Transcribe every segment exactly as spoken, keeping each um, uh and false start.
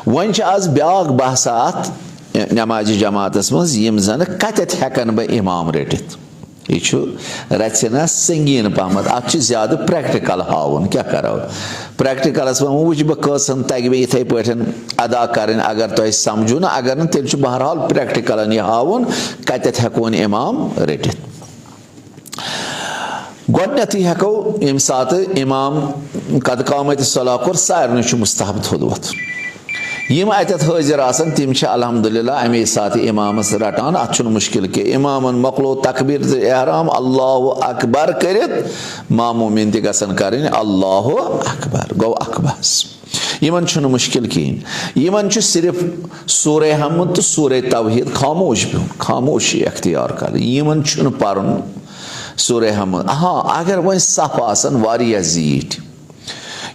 وۄنۍ چھِ آز بیٛاکھ بحثا اَتھ نمازِ جماعتس منٛز، یِم زن کتٮ۪تھ ہٮ۪کن بہٕ امام رٔٹِتھ۔ یہِ چھُ رژھِ ہنا سنگیٖن پہمتھ، اتھ چھُ زیادٕ practical ہاوُن۔ کیٛاہ کرو؟ Practicalس منٛز وٕچھ بہٕ کٔژن تگہِ مےٚ یِتھے پٲٹھۍ ادا کرٕنۍ، اگر تۄہہِ سمجھو نہٕ، اگر نہٕ، تیٚلہِ چھُ بہرحال practicalن یہِ ہاوُن کتٮ۪تھ ہٮ۪کون امام رٔٹِتھ۔ گۄڈٕنیتھٕے ہٮ۪کو ییٚمہِ ساتہٕ امام قد قامت الصلاح کوٚر، سارنٕے چھُ مستحب تھوٚد وۄتھُن۔ یِم اتٮ۪تھ حٲضِر آسن، تِم چھِ الحمدللہ اَمے ساتہٕ امامس رٹان، اتھ چھُنہٕ مُشکِل کینٛہہ۔ امامن مۄکلو تکبیرت احرام، اللہ اکبر کٔرِتھ، مامومین تہِ گژھن کرٕنۍ اللہ اکبر، گوٚو اکھ بحث۔ یِمن چھُنہٕ مُشکِل کِہیٖنۍ۔ یِمن چھُ صرف سورہ حمد تہٕ سورہ توحید خاموش بِہُن، خاموشی اختیار کرٕنۍ۔ یِمن چھُنہٕ پرُن سورہ حمد۔ ہاں، اگر وۄنۍ صف آسن واریاہ زیٖٹھۍ،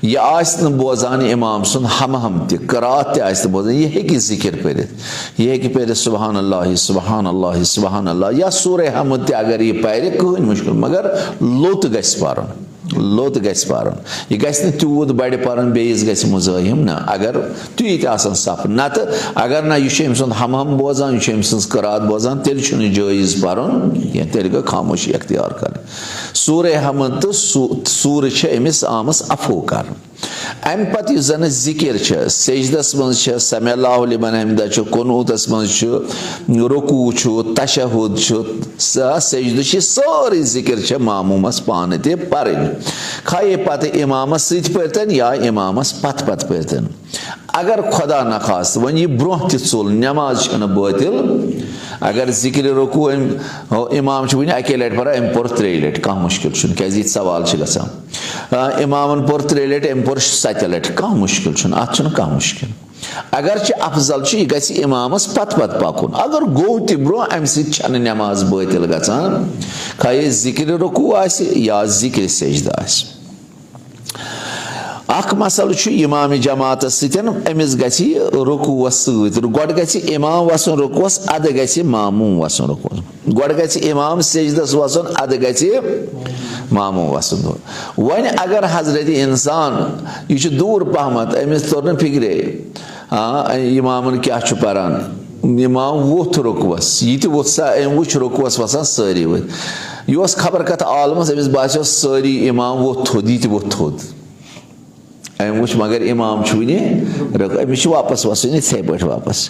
یہِ آسہِ نہٕ بوزان امام سُنٛد ہم ہم تہِ، قرات تہِ آسہِ نہٕ بوزان، یہِ ہیٚکہِ ذکر پٔرِتھ۔ یہِ ہیٚکہِ پٔرِتھ سبحان اللہ، سبحان اللہ، سبحان اللہ، یا سورہ حمد تہِ اگر یہِ پرِ، کٕہٕنۍ مُشکِل، مگر لوٚت گژھِ پرُن۔ لوٚت گژھِ پرُن۔ یہِ گژھِ نہٕ تیوٗت بڑِ پرُن، بیٚیِس گژھِ مُزٲحِم، نہ۔ اگر تیٖتۍ آسن صف، نتہٕ اگر نہ، یہِ چھُ أمۍ سُنٛد ہم ہم بوزان، یہِ چھُ أمۍ سٕنٛز قرات بوزان، تیٚلہِ چھُنہٕ جٲیز پرُن کینٛہہ، تیٚلہِ گٔے خاموشی اختیار کرٕنۍ۔ سورہ حمد تہٕ سو-، سورٕ چھِ أمِس آمٕژ عفو کرنہٕ۔ اَمہِ پتہٕ یُس زن ذکر چھِ، سجدس منٛز چھِ، سمع اللہ لمن حمدہ چھُ، قنوتس منٛز چھُ، رکوع چھُ، تشہد چھُ، سا-، سجدٕ چھِ، سٲرٕے ذکر چھِ مامومس پانہٕ تہِ پرٕنۍ۔ خواہ یہِ پتہٕ امامس سۭتۍ پٔرتن یا امامس پتہٕ پتہٕ پٔرتن۔ اگر خدا نخواستہٕ وۄنۍ یہِ برونٛہہ تہِ ژوٚل، نماز چھنہٕ بٲطل۔ اگر ذکر رکوع أمۍ، ہو، امام چھُ وُنہِ اکے لٹہِ پران، أمۍ پوٚر ترٛیٚیہِ لٹہِ، کانٛہہ مُشکل چھُنہٕ، کیازِ یہِ سوال چھُ گژھان۔ آ، امامن پوٚر ترٛیٚیہِ لٹہِ، أمۍ پوٚر ستہِ لٹہِ، کانٛہہ مُشکل چھُنہٕ، اتھ چھُنہٕ کانٛہہ مُشکل۔ اگرچہِ افضل چھُ، یہِ گژھِ امامس پتہٕ پتہٕ پکُن۔ اگر گوٚو تہِ برونٛہہ، امہِ سۭتۍ چھنہٕ نماز بٲطل گژھان، خواہ یہِ ذکر رکوع آسہِ یا ذکر سجدٕ آسہِ۔ اکھ مسئلہٕ چھُ امام جماعتس سۭتۍ، أمِس گژھِ رکوعس سۭتۍ، گۄڈٕ گژھِ امام وسُن رکوعس، ادٕ گژھِ ماموم وسُن رکوعس۔ گۄڈٕ گژھِ امام سجدس وسُن، ادٕ گژھِ ماموم وسُن۔ وۄنۍ اگر حضرت انسان، یہِ چھُ دوٗر پہمتھ، أمِس توٚر نہٕ فکرے، آ، امامن کیٛاہ چھُ پران؟ امام ووٚتھ رکوعس، یہِ تہِ ووٚتھ سا، أمۍ وُچھ رکوعس وسان سٲری ؤتھۍ۔ یہِ اوس خبر کتھ عالمس، أمِس باسیو سٲری امام ووٚتھ تھوٚد، یہِ تہِ ووٚتھ تھوٚد۔ أمۍ وُچھ مگر امام چھُ وُنہِ رک-، أمِس چھُ واپس وسُن یِتھے پٲٹھۍ واپس۔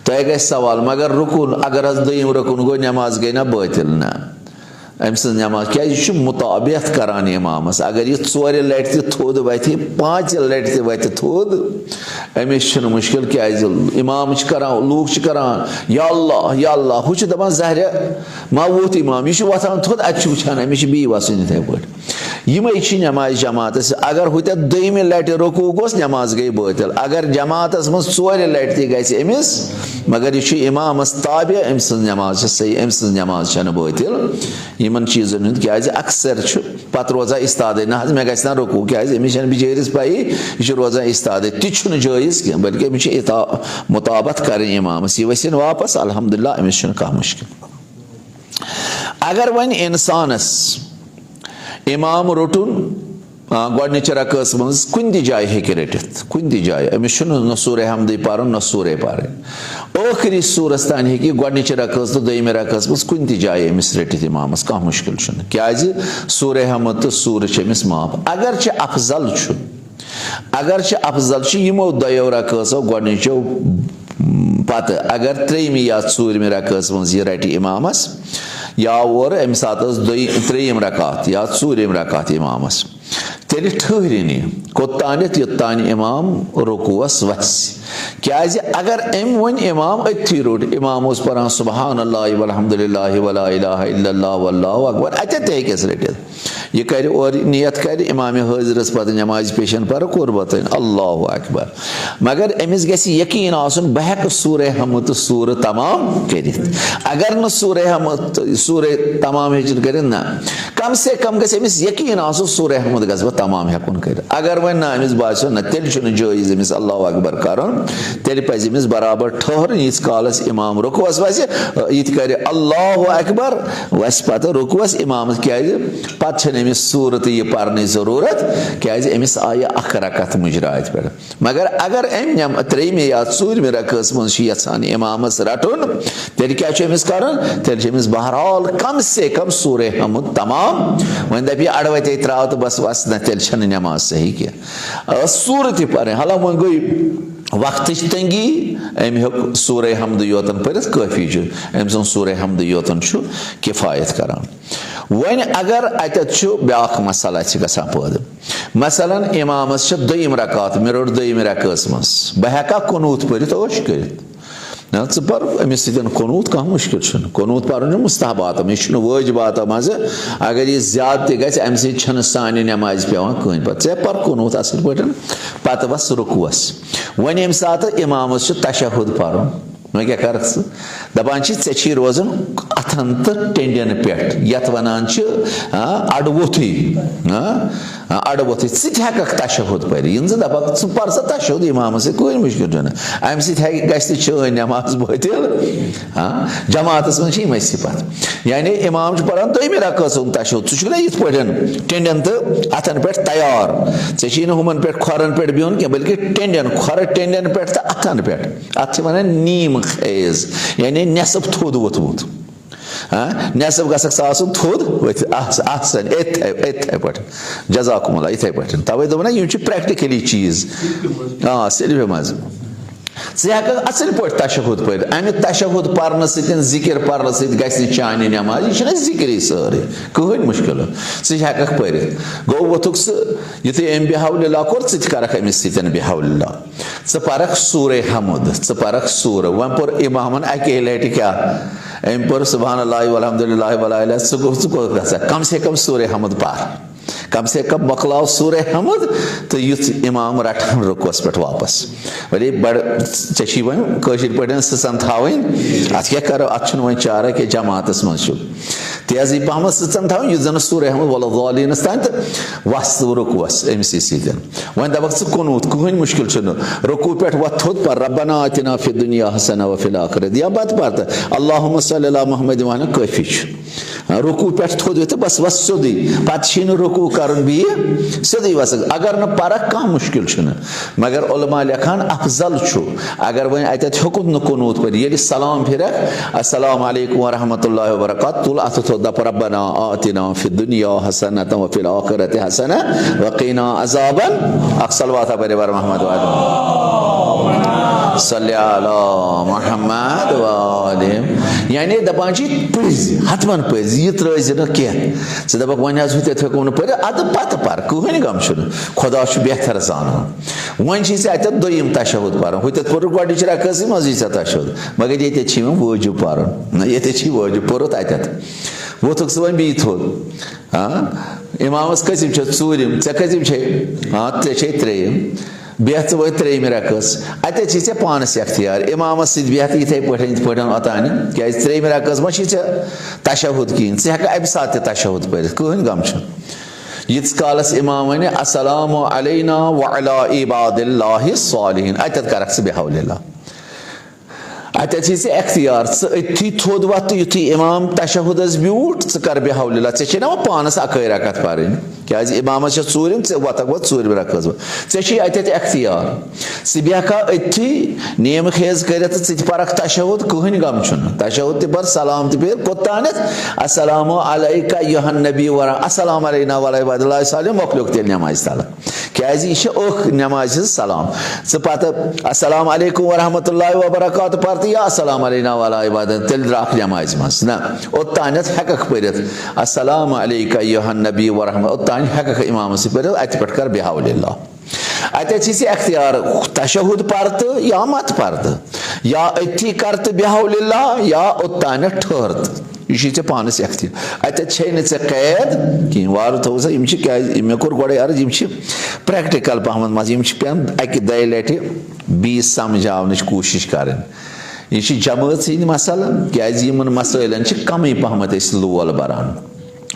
تۄہہِ گژھِ سوال، مگر رکوع، اگر حظ دوٚیِم رکوع گوٚو، نماز گٔے نہ بٲطل؟ نہ۔ أمۍ سٕنٛز نماز، کیٛازِ یہِ چھُ مطابعت کران امامس۔ اگر یہِ ژورِ لٹہِ تہِ تھوٚد وتھِ، پانٛژِ لٹہِ تہِ وتھِ تھوٚد، أمِس چھُنہٕ مُشکل، کیٛازِ امام چھِ کران، لوٗکھ چھِ کران، "یا اللہ، یا اللہ"، ہُہ چھُ دپان، "زہرِ ما ووٚتھ امام؟" یہِ چھُ وۄتھان تھوٚد، اتہِ چھُ وٕچھان، أمِس چھُ بیٚیہِ وسُن یِتھے پٲٹھۍ۔ یِمے چھِ نماز جماعتس۔ اگر ہُتٮ۪تھ دوٚیمہِ لٹہِ رکوع گوٚس، نماز گٔے بٲطل۔ اگر جماعتس منٛز ژورِ لٹہِ تہِ گژھِ أمِس، مگر یہِ چھُ امامس تابع، أمۍ سٕنٛز نماز چھِ صحیح، أمۍ سٕنٛز نماز چھنہٕ بٲطل۔ یِمن چیٖزن ہُنٛد، کیٛازِ اکثر چھُ پتہٕ روزان استادے، "نہ حظ، مےٚ گژھِ نہ رکوع"، کیٛازِ أمِس چھنہٕ بِچٲرِس پَیی، یہِ چھُ روزان استادے۔ تہِ چھُنہٕ جٲیز کینٛہہ، بلکہِ أمِس چھِ اطا-، مطابت کرٕنۍ امامس۔ یہِ ؤسِن واپس، الحمدللہ، أمِس چھُنہٕ کانٛہہ مُشکل۔ اگر وۄنۍ انسانس امام روٚٹُن، آ، گۄڈنِچہِ رکٲژ منٛز کُنہِ تہِ جایہِ ہیٚکہِ رٔٹِتھ، کُنہِ تہِ جایہِ، أمِس چھُنہٕ نہ سورہ حمدٕے پرُن، نہ سورہ پرٕنۍ۔ ٲخری سورس تانۍ ہیٚکہِ یہِ گۄڈنِچہِ رکٲژ تہٕ دوٚیمہِ رکٲژ منٛز کُنہِ تہِ جایہِ أمِس رٔٹِتھ امامس، کانٛہہ مُشکل چھُنہٕ، کیٛازِ سورہ حمد تہٕ سورٕ چھِ أمِس معاف۔ اگرچہِ افضل چھُ، اگرچہِ افضل چھُ یِمو دۄیو رکٲژو، گۄڈنِچو پتہٕ اگر ترٛیٚیِمہِ یا ژوٗرِمہِ رکٲژ منٛز یہِ رٹہِ امامس، یا اورٕ امہِ ساتہٕ ٲس دۄیہِ-، ترٛیٚیِم رکعت یا ژوٗرِم رکعت امامس، تیٚلہِ ٹھٔہرِن یہِ کوٚت تانٮ۪تھ، یوٚت تانۍ امام رکوعس وسہِ۔ کیٛازِ اگر أمۍ وۄنۍ امام أتھی روٚٹ، امام اوس پران سبحان اللہ والحمد للہ ولا الہ الا اللہ واللہ اکبر، اتٮ۪تھ تہِ ہیٚکٮ۪س رٔٹِتھ۔ یہِ کرِ اورٕ نیت کرِ، امام حٲضرس پتہٕ نمازِ پیشن پرٕ قربتن، اللہ اکبر۔ مگر أمِس گژھِ یقین آسُن، بہٕ ہٮ۪کہٕ سورہ حمد تہٕ سورٕ تمام کٔرِتھ۔ اگر نہٕ سورہ حمد تہٕ سورہ تمام ہیٚچھِن کٔرِتھ، نہ، کم سے کم گژھِ أمِس یقین آسُن، سورہ حمد گژھٕ بہٕ تمام ہٮ۪کُن کٔرِتھ۔ اگر وۄنۍ نہ أمِس باسیو، نہ، تیٚلہِ چھُنہٕ جٲیز أمِس اللہ اکبر کرُن، تیٚلہِ پزِ أمِس برابر ٹھٔہرُن، ییٖتِس کالس امام رکوعس وسہِ، یہِ تہِ کرِ اللہ اکبر، وسہِ پتہٕ رکوعس امامس، کیٛازِ پتہٕ چھنہٕ أمِس سورتٕے یہِ پرنٕچ ضروٗرت، کیازِ أمِس آیہِ اکھ رکعت مُجرا اتہِ پٮ۪ٹھ۔ مگر اگر أمۍ نٮ۪م-، ترٛیٚیمہِ یا ژوٗرمہِ رکعژ منٛز چھُ یژھان امامس رٹُن، تیٚلہِ کیٛاہ چھُ أمِس کرُن؟ تیٚلہِ چھُ أمِس بہرحال کم سے کم سورہ حمد تمام۔ وۄنۍ دپہِ یہِ اڑوتے ترٛاو تہٕ بس وس، نہ، تیٚلہِ چھنہٕ نٮ۪ماز صحیح کینٛہہ۔ ٲس سورت تہِ پرٕنۍ، حالانکہ وۄنۍ گٔے وقتٕچ تنگی، أمۍ ہیوٚک سورہ حمدٕے یوتن پٔرِتھ، کٲفی چھُ، أمۍ سُنٛد سورہ حمدٕے یوتن چھُ کفایت کران۔ وۄنۍ اگر اتٮ۪تھ چھُ بیٛاکھ مسئلہ چھِ گژھان پٲدٕ۔ مثلاً، امامس چھِ دوٚیِم رکعت، مےٚ روٚٹ دوٚیِمہِ رکعژ منٛز، بہٕ ہٮ۪کا قنوٗت پٔرِتھ؟ عٲش کٔرِتھ۔ نہ، ژٕ پر أمِس سۭتۍ قنوٗت، کانٛہہ مُشکِل چھُنہٕ۔ قنوٗت پرُن چھُ مستحباتن، یہِ چھُنہٕ وٲجباتن منٛزٕ۔ اگر یہِ زیادٕ تہِ گژھِ، امہِ سۭتۍ چھنہٕ سانہِ نٮ۪مازِ پٮ۪وان کٕہٕنۍ پتہٕ۔ ژےٚ پر قنوٗت اصل پٲٹھۍ، پتہٕ وس رکوعس۔ وۄنۍ ییٚمہِ ساتہٕ امامس چھُ تشہد پرُن، وۄنۍ کیٛاہ کَرَکھ ژٕ؟ دَپان چھِ، ژےٚ چھی روزُن اَتھَن تہٕ ٹیٚنٛڈٮ۪ن پٮ۪ٹھ، یَتھ وَنان چھِ، آ، اَڈٕ ووٚتھُے، آ، آ، اَڈٕ ووٚتھُے۔ ژٕ تہِ ہٮ۪کَکھ تشہد پٔرِتھ۔ یِنہٕ ژٕ دَپَکھ، ژٕ پَر سا تشہد اِمامَس سۭتۍ، کٕہٕنۍ مُشکِل چھُنہٕ۔ اَمہِ سۭتۍ ہٮ۪کہِ، گژھِ نہٕ چٲنۍ نٮ۪ماز بٲطِل، آ، جماعتَس منٛز چھِ یِمَے صِفت۔ یعنی اِمام چھُ پَران دوٚیمہِ رکٲژ ہُنٛد تشہد۔ ژٕ چھُکھ نہ یِتھ پٲٹھۍ ٹیٚنٛڈٮ۪ن تہٕ اَتھَن پٮ۪ٹھ تیار۔ ژےٚ چھی نہٕ ہُمَن پٮ۪ٹھ کھۄرَن پٮ۪ٹھ بِہُن کینٛہہ، بلکہِ ٹیٚنٛڈٮ۪ن، کھۄرٕ ٹیٚنٛڈٮ۪ن پٮ۪ٹھ تہٕ اَتھَن پٮ۪ٹھ۔ اَتھ چھِ وَنان نیٖم خیز، یعنی نٮ۪صٕف تھوٚد ووٚتھمُت۔ ہاں، نٮ۪صٕف گژھکھ ژٕ آسُن تھوٚد ؤتھِتھ، احس-، احسن، یِتھَے، یِتھَے پٲٹھۍ۔ جزاکم اللہ، یِتھَے پٲٹھۍ۔ تَوَے دوٚپ نہ، یِم چھِ practically چیٖز۔ آ، سیٚلفہِ منٛز۔ ژٕ ہٮ۪کَکھ اَصٕل پٲٹھۍ تشہد پٔرِتھ۔ اَمہِ تشہد پَرنہٕ سۭتۍ، ذِکِر پَرنہٕ سۭتۍ گژھِ نہٕ چانہِ نٮ۪مازِ، یہِ چھِنہ ذِکرٕے سٲرٕے، کٕہٕنۍ مُشکِل۔ ژٕ ہٮ۪کَکھ پٔرِتھ۔ گوٚو، ووٚتھُکھ ژٕ، یُتھُے أمۍ بِحول اللہ کوٚر، ژٕ تہِ کَرَکھ أمِس سۭتۍ بِحول اللہ۔ ژٕ پرکھ سورہ حمد، ژٕ پرکھ سورہ۔ وۄنۍ پوٚر امامن اکے لٹہِ کیٛاہ؟ أمۍ پوٚر سبحان اللہ والحمد للہ ولا الہ، ژٕ گوٚو، ژٕ کوٚت گژھکھ؟ کم سے کم سورہ حمد پر، کم سے کم مۄکلاو سورہ حمد، تہٕ یُتھ امام رٹہٕ ہن رکوعس پٮ۪ٹھ واپس۔ ولی بڑٕ، ژےٚ چھی وۄنۍ کٲشِر پٲٹھۍ سٕژن تھاوٕنۍ، اتھ کیٛاہ کرو، اتھ چھُنہٕ وۄنۍ چارہ کینٛہہ، جماعتس منٛز چھُ تیزٕے پہمتھ سٕژن تھاوٕنۍ، یُتھ زن سورہ حمد ولا الضالین تام تہٕ وس تہٕ رکوعس أمسٕے سۭتۍ۔ وۄنۍ دپکھ ژٕ قنوٗت، کٕہٕنۍ مُشکِل چھُنہٕ۔ رکوع پٮ۪ٹھ وۄتھ تھوٚد پر، ربنا آتنا فی الدنیا حسنہ و فی الآخرۃ، یا بتہٕ پر تہٕ اللہم صلی علی محمد وَنہٕ کٲفی چھُ۔ رکوع پٮ۪ٹھ تھوٚد ؤتھِتھ بس وَس سیوٚدُے، پتہٕ چھی نہٕ رکوع کرُن بیٚیہِ، سیوٚدُے وَسکھ۔ اگر نہٕ پرکھ، کانٛہہ مُشکِل چھُنہٕ، مگر علماء لیکھان افضل چھُ اگر وۄنۍ اتٮ۪تھ ہیوٚکُتھ نہٕ قنوٗت پٔرِتھ، ییٚلہِ سلام پھِرکھ، السلام علیکم ورحمۃ اللہ وبرکاتہ، تُل اتھٕ تھوٚد، دپ ربنا آتنا فی الدنیا حسنۃ و فی الآخرۃ حسنہ و قنا عذاب النار۔ اکھ صلوات پٔرِو بر محمد وآل۔ صلی علی محمد وآل۔ یعنی دپان چھِ پٔزۍ، حتماً پٔزۍ، یہِ ترٲوزِ نہٕ کینٛہہ۔ ژٕ دپکھ وۄنۍ حظ ہُتٮ۪تھ ہیٚکو نہٕ پٔرِتھ، ادٕ پتہٕ پر، کٕہٕنۍ غم چھُنہٕ، خدا چھُ بہتر زانان۔ وۄنۍ چھِ ژےٚ اتٮ۪تھ دوٚیِم تشہد پرُن، ہُتٮ۪تھ پوٚرُکھ گۄڈٕنِچ رکٲژٕے منٛزٕے ژےٚ تشہد، مگر ییٚتٮ۪تھ چھِ یِوان وٲجِب پرُن۔ نہ، ییٚتٮ۪تھ چھِ واجب، پوٚرُتھ اَتٮ۪تھ۔ ووٚتھُکھ ژٕ وۄنۍ بیٚیہِ تھوٚد۔ ہاں؟ اِمامَس کٔژِم چھِ؟ ژوٗرِم۔ ژےٚ کٔژِم چھے؟ ہاں، ژےٚ چھے ترٛیٚیِم۔ بیٚہہ ژٕ وۄنۍ ترٛیٚیِمہِ رکٲژ۔ اَتٮ۪تھ چھِ ژےٚ پانَس اختیار۔ اِمامَس سۭتۍ بیٚہہ تہٕ یِتھَے پٲٹھۍ، یِتھ پٲٹھۍ اوٚتانۍ۔ کیٛازِ ترٛیٚیِمہِ رکٲژ ما چھِ ژےٚ تشہُد کِہیٖنۍ؟ ژٕ ہٮ۪کَکھ اَمہِ ساتہٕ تہِ تشہُد پٔرِتھ۔ کٕہٕنۍ غم چھُنہٕ۔ ییٖتِس کالَس اِمام وَنہِ، "السلام علینا وعلی عباد اللہ الصالحین"، اَتٮ۪تھ کَرَکھ ژٕ بِحول اللہ۔ اَتٮ۪تھ چھِ ژےٚ اختیار، ژٕ أتھی تھوٚد وَتھ تہٕ یُتھُے اِمام تشہُدَس بیوٗٹھ، ژٕ کَر بِحول اللہ۔ ژےٚ چھے نہ وۄنۍ پانَس اَکٲے رکعت پَرٕنۍ، کیٛازِ اِمامَس چھےٚ ژوٗرِم، ژےٚ وَتھَکھ وۄنۍ ژوٗرِمہِ رکعژ وۄنۍ۔ ژےٚ چھُے اَتٮ۪تھ اختیار، ژٕ بیٚہکھا أتھی نیٖم خیز کٔرِتھ تہٕ ژٕ تہِ پَرَکھ تشہُد، کٕہٕنۍ غم چھُنہٕ۔ تشہُد تہِ پَر، سلام تہِ پھِر، کوٚت تانٮ۪تھ؟ السلام علیک ایھا النبی و رح-، السلام علینا وعلی عباد اللہ الصالحین، مۄکلیوکھ تیٚلہِ نٮ۪مازِ تَلہٕ۔ کیٛازِ یہِ چھِ أکھ نٮ۪مازِ ہٕنٛز سلام۔ ژٕ پتہٕ السلام علیکم ورحمۃ اللہ وبرکاتہ پر تہٕ یا السلام علینا وعلی عباد، تیٚلہِ درٛاکھ نٮ۪مازِ منٛز۔ نہ، اوٚتانٮ۪تھ ہٮ۪ککھ پٔرِتھ السلام علیک ایھا النبی ورحمۃ، اوٚتانۍ ہٮ۪ککھ اِمامَس سۭتۍ پٔرِتھ، اَتہِ پٮ۪ٹھ کر بِحول اللہ۔ اَتہِ چھِ ژےٚ اختیار تشہد پر تہٕ یا مت پر تہٕ، یا أتھی کر تہٕ بِحول اللہ، یا اوٚتانٮ۪تھ ٹھٔہر تہٕ۔ یہِ چھُے ژےٚ پانَس اختیار۔ اَتٮ۪تھ چھے نہٕ ژےٚ قید کِہیٖنۍ۔ وارٕ تھٲوِو سا، یِم چھِ کیٛازِ، مےٚ کوٚر گۄڈَے عرض، یِم چھِ practical پَہمَتھ مسلہٕ، یِم چھِ پٮ۪وان اَکہِ دۄیہِ لَٹہِ بیٚیہِ سَمجھاونٕچ کوٗشِش کَرٕنۍ۔ یہِ چھِ جمٲژ ہِنٛدۍ مسلہٕ، کیٛازِ یِمَن مسٲیلَن چھِ کَمٕے پَہمَتھ أسۍ لول بَران۔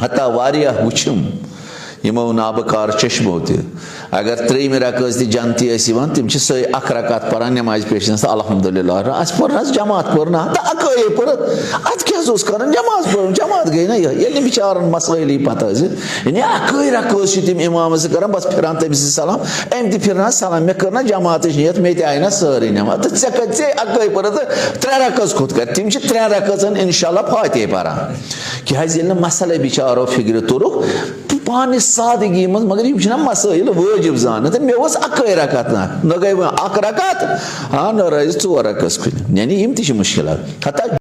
حتیٰ واریاہ وٕچھِم، یِمو نابکار چشمو تہِ۔ اگر ترٛیٚیِمہِ رکٲژ تہِ جنتی ٲسۍ یِوان، تِم چھِ سۄے اکھ رکعت پران نمازِ پیشنس تہٕ الحمدللہ۔ اَسہِ پٔر نہ حظ جماعت، پٔر نہ تہٕ اکٲیے پٔر۔ اتھ کیٛاہ حظ اوس کران؟ جماعت پٔر، جماعت گٔے نہ یہِ۔ ییٚلہِ نہٕ بِچارن مسٲیلٕے پتہ حظ، یعنی اکٲے رکٲژ چھِ تِم امامس کران، بس پھران تٔمِس سۭتۍ سلام، أمۍ تہِ پھرناو سلام، مےٚ کٔر نہ جماعتٕچ نیت، مےٚ تہِ آیہِ نہ سٲرٕے نماز۔ تہٕ ژےٚ کتہِ، ژےٚ اکٲے پٔر تہٕ ترٛےٚ رکٲژ کوٚت کر؟ تِم چھِ ترٛٮ۪ن رکٲژن انشاءاللہ فاتحے پران۔ کیٛازِ ییٚلہِ نہٕ مسئلے بِچارو فِکرِ توٚرُکھ، پانہِ سادگی منٛز، مگر یِم چھِنہ مسٲیِل وٲجِب زانان۔ تہٕ مےٚ اوس اَکٲے رکعت نہ، نہ گٔے وۄنۍ اَکھ رکعت، ہاں، نہ روزِ ژور رکعت کُنہِ۔ یعنی یِم تہِ چھِ مُشکِلات۔ حتیٰ